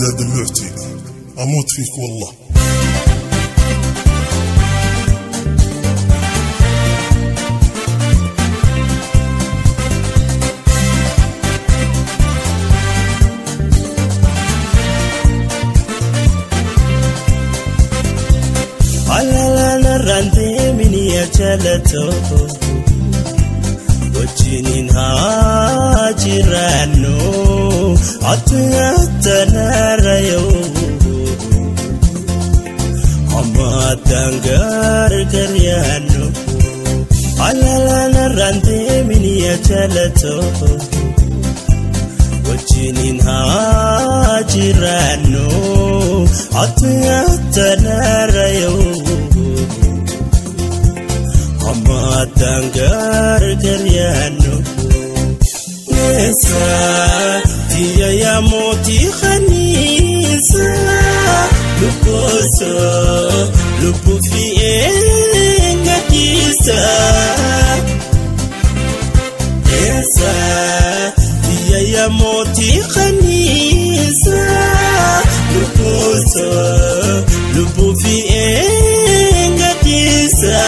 يا دلوعتي أموت فيك والله. Wajjiniin haa jiraannu addunyaa tanarra yoo hamma addaan gargar yaannu alalaan deemini jaalatu wajjiniin haa jiraannu addunyaa tanarra yoo. Hamma gargar yaannu Eessa tiyya yaa mootii kanniisa lubbuusa lubbuu fi eeggachiisa. Eessa tiyya yaa mootii kanniisa lubbuusa lubbuu fi eeggachiisa.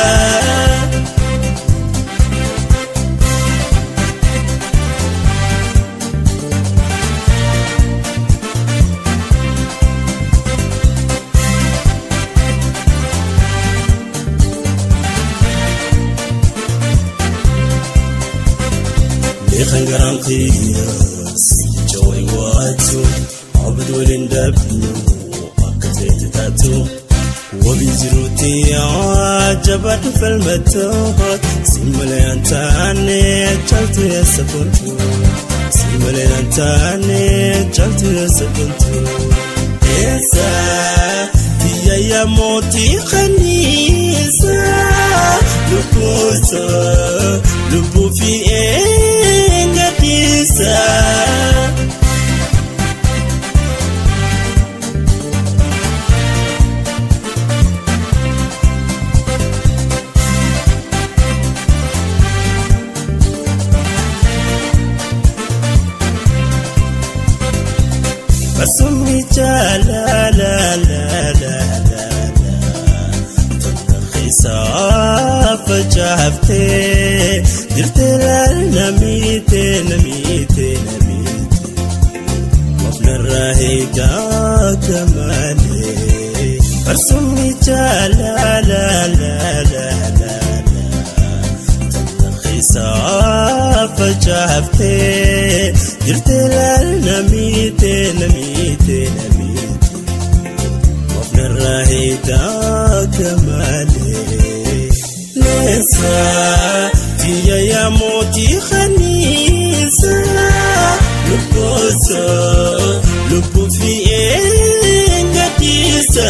Leekan qiyas jawai waatu abad walin dabnu akka ta'e taatu wabii jiruuti jabaatu falmatu simalee antaane caaltu yaasabontu simalee antaane caaltu yaasabontu. Eessa tiyya yaa mootii kanniisa lubbuusa lubbuu fi eeggachiisa. Basumni jaalala Tolka facaaftee jirtee laal namiite namiite namiite Mafnarraa eegaa kamalee Barsumni jaalala Tolka facaaftee jirtee laal namiite namiite namiite Mafnarraa eegaa kamalee Eessa tiyya yaa mootii kanniisa lubbuusa lubbuu fi eeggachiisa.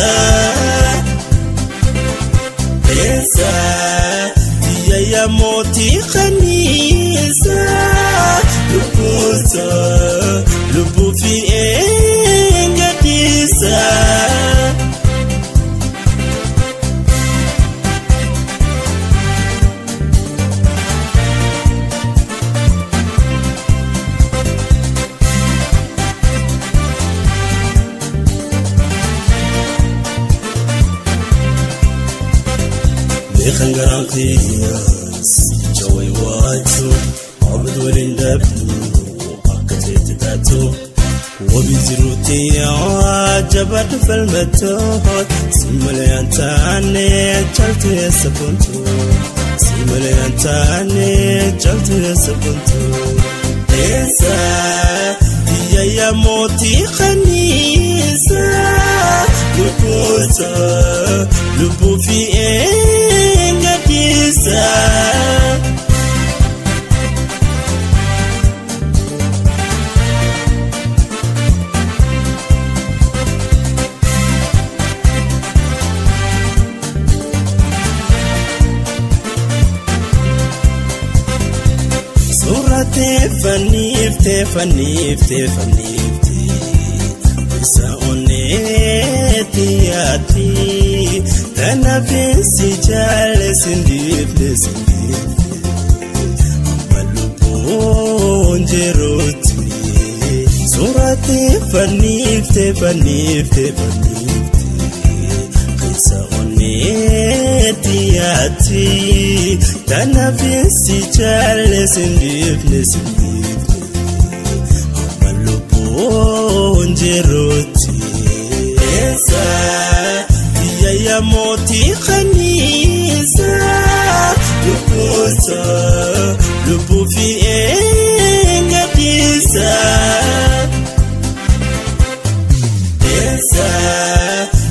Eessa tiyya yaa mootii kanniisa lubbuusa lubbuu fi eeggachiisa. Leekan garaan qiyas jawai waatu abad walin dabnu akka ta'e taatu wabii jiruuti jabaatu falmatu simalee antaane caaltu yaasabontu simalee antaane caaltu yaasabontu. Eessa tiyya yaa mootii kanniisa lubbuusa lubbuu fi eeggachiisa. Suuraa teeffaniiftee fanniiftee fanniiftee isa onneetti yaatti tanaafin si jaalle sindiifne sindiifne amma lubbuun jiruutti. Suuratti fanniifte fanniifte fanniifte keessa onneetti yaatti tanaaf si jaalle sindiifne sindiifne amma lubbuun jirutti. Eessa biyya mootii kanniisa lubbuusa lubbuu fi eeggadhiisa. Eessa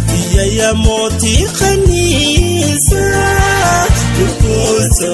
biyya mootii kanniisa lubbuusa